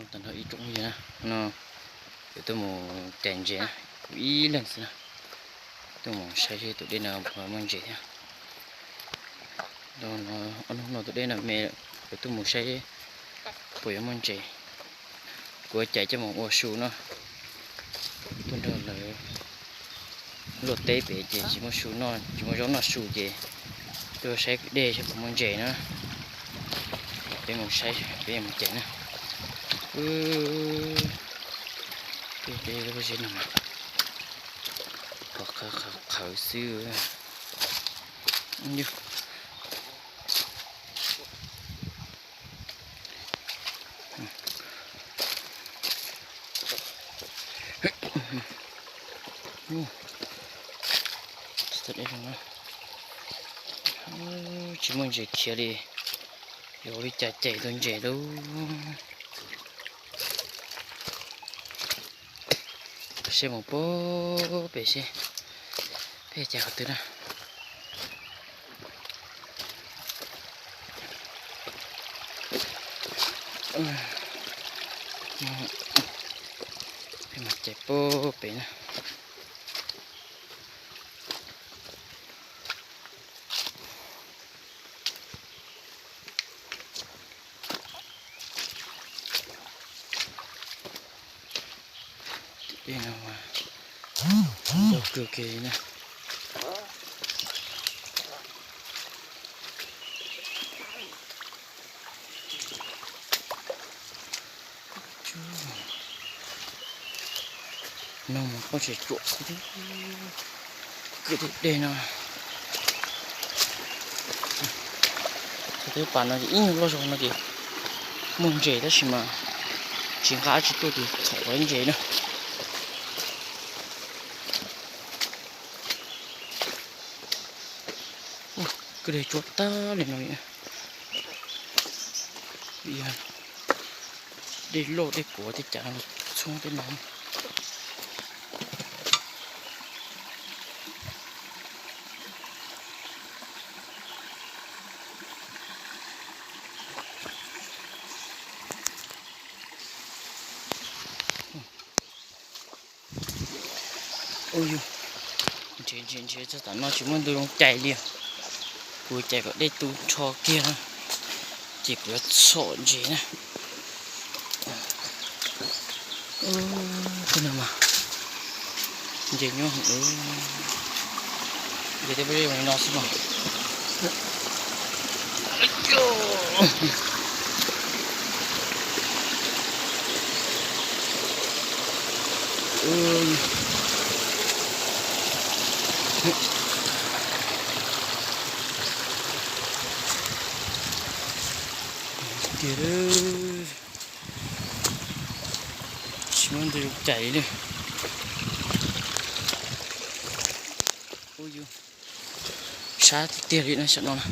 Tau nrho ib tsoom yog no, kuv tuaj mus cais ntses na, kuv ib leeg xwb na. Tuaj mus saib seb tus dej no puas muaj ntses thiab. Ob hnub no tus dej no me, kuv tuaj mus saib puas yuav muaj ntses. Kuv cais coj mus ua su no. Tuaj nrog lawv luaj teb pem ces tsis muaj su noj, tsis muaj zaub noj su ces tuaj saib kwj dej saib puas muaj ntses na. Peb mus saib, peb mus cais na. Kwj dej lub zeb no mas pom qhawv qhawv xwb. Tsis muaj ntses khiav li, yuav ua li cas cais tau ntses lub. Seb mus pem seb peb cais qhov twg na. Peb mas cais pem na. Tim dej no mas ntau kawg kiag li na. Noog mus pob tsuas tsuam kwj deg deg no. Teb pas no ces ib nyuag loj zog no ces muaj ntses tab sis mas tsis nqa dab tsi tuaj ces txhaum ntses na. Kwj deg tsuab tag li no li. Dej loj dej kuav tej cas txhub tej no. Ub yug, nrhiav nrhiav nrhiav txog tam no tsis muaj ntu zoo cais li. Kuv cais kom dej tu nrho kiag no ces kuv yuav txhom ntses na. Ub, no mas ntses nyob heev, ntses tej pob zeb zoo li no xwb mas. Tiag, tsis muaj ntu zoo cais li. Ub yug, sab tiag tiag li no, saum no na,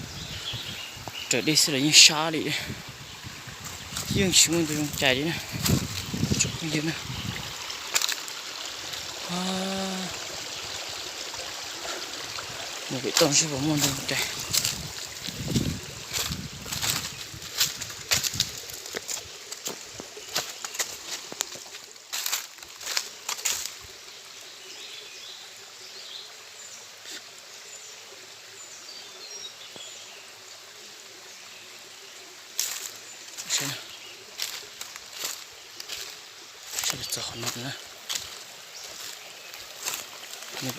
raws dej xwb los yeej sab li. Yeej tsis muaj ntu zoo cais li na. Tsoom phooj ywg na, mus pem toj seb puas muaj ntu zoo cais. Seb txog qhov no na. No,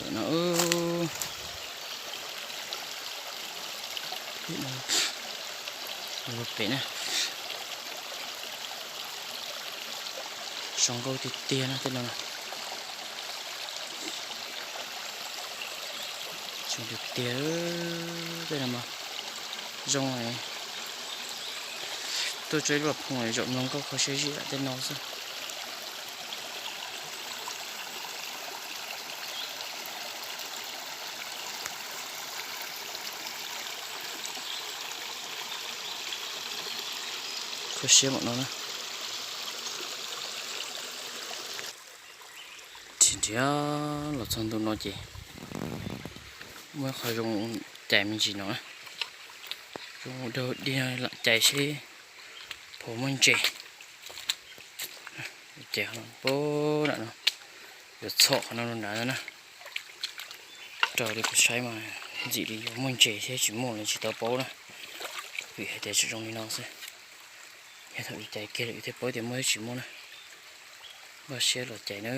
pem na. Zoo nkauj tiag tiag na tej no. Zoo tiag tiag tej no mas. Zoo, tuaj tso ib lub phooj zaum mloog nkauj kho siab zim tej no xwb. Kho siab mam no na. Nrhiav nrhiav los txog ntu no ces muaj qhov zoo cais me ntsis no. Zoo dog dig lam cais seb puas muaj ntses. Ces qhov no pab nram no, yuav txhom qhov no rau nrad na. Raws li kuv saib mas ntxim li yuav muaj ntses thiab tsis muaj los tsis tau paub na. Vim hais tias tseem zoo li no xwb, yog thaum yuav cais kiag lawm thiaj paub tias muaj thiab tsis muaj na. Npaj siab los cais na,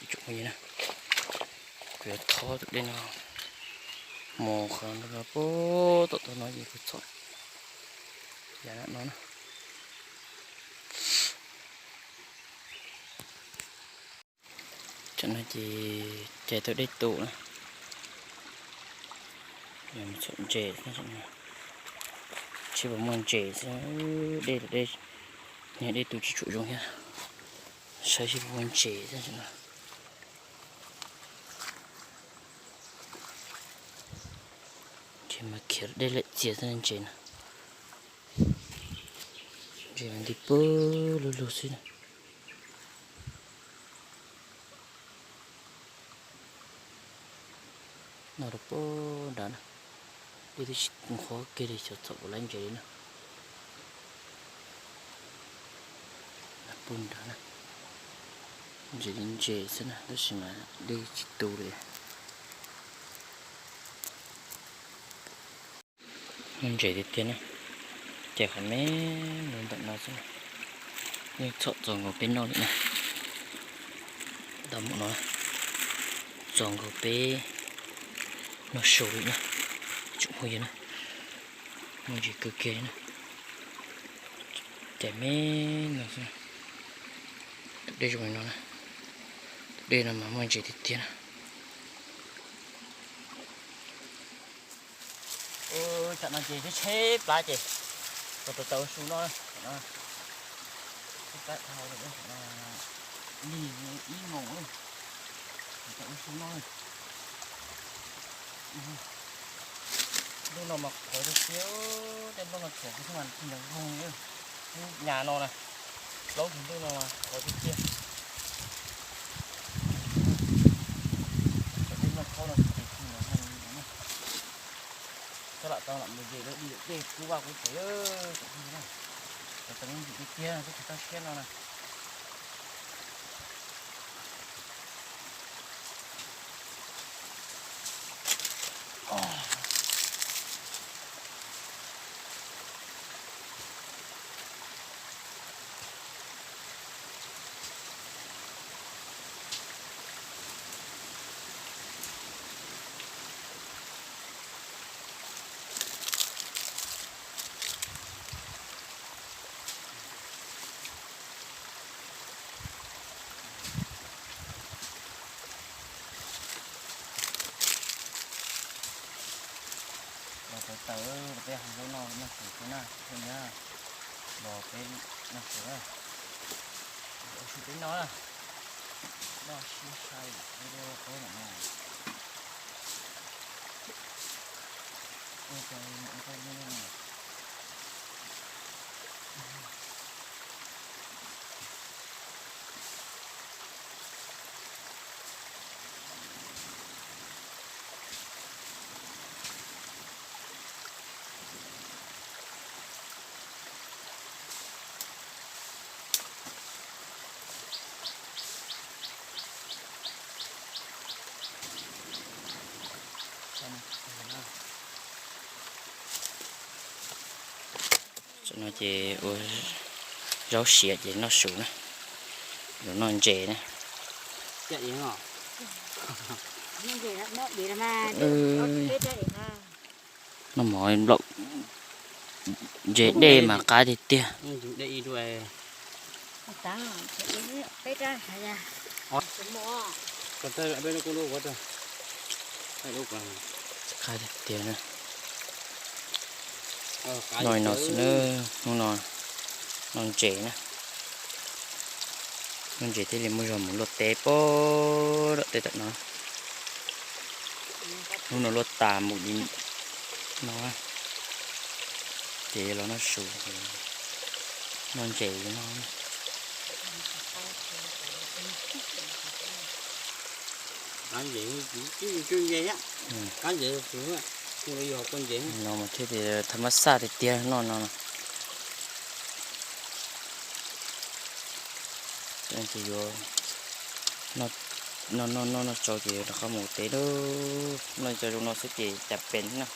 ib tsoom phooj ywg na. Kuv yuav thob tus dej no mus qhov no rau pab tom tau no ces kuv txhom yam no na. Tam no ces cais tau dej tus na, txhom ntses, seb puas muaj ntses xwb, dej, dej, niag dej tus tsis tshua zoo thiab, saib seb puas muaj ntses xwb no. Ces mas khiav dej laim txias xwb ntses na, ntses mas nti pab lug lug xwb na. No rau pab nrad na, dej twb tsis qhuav kiag li xyov txhom puas laib ntses li na. Pab nrad na, ntses li ntses xwb na tab sis mas dej tsis tu li. Muaj ntses tiag tiag na, ces qhov me me ntawm no xwb, yeej txhom txaus nkaus peb noj li na. Ntau mus no, txaus nkaus peb noj su li na, tsoom phooj ywg na. Muaj ntses kawg kiag li na, ces me no xwb. Tus dej zoo li no na, tus dej no mas muaj ntses tiag tiag na. Tam no ces tsheb tsheb plab ces, tau tau ua su noj, lig ib moos, tau ua su noj. Ntuj no mas qhuav tiag tiag, tej nplooj no tshuav xwb mas tsis nyob zoo li. Lub nyas no na, plaub hlis ntuj no mas qhuav tiag tiag. Cov dej nplooj khaub no ces tsis nyob zoo li. Koj lam tau lam mus zes lawm, dej kub vaj kub tsev, cov phooj ywg na. Cov tau ntsis tiag tiag, koj tsis txhob siab no na. Los tawv tawv los peb hau zaub noj noj su thiab na, los peb noj su na. Ua su peb noj na. Noj sib sai video qub no. Tam no ces ua zaub siav ces noj su na, yuav noj ntses na. Noj mov nplaum ntses dej mas qab tiag tiag. Qab tiag tiag na. Noj li no xwb na, hnub no noj ntses na. Noj ntses thiaj li muaj zog mus luaj teb pab dam tej tam no. Hnub no luaj tas mus li no, ces los noj su, noj ntses li no. No mas thiaj li thas mas xaj tiag tiag noj no. Ces yuav noj noj noj tsau ces yuav rov qab mus ua teb lawm. Noj li tso zoo no xwb ces cas pem na.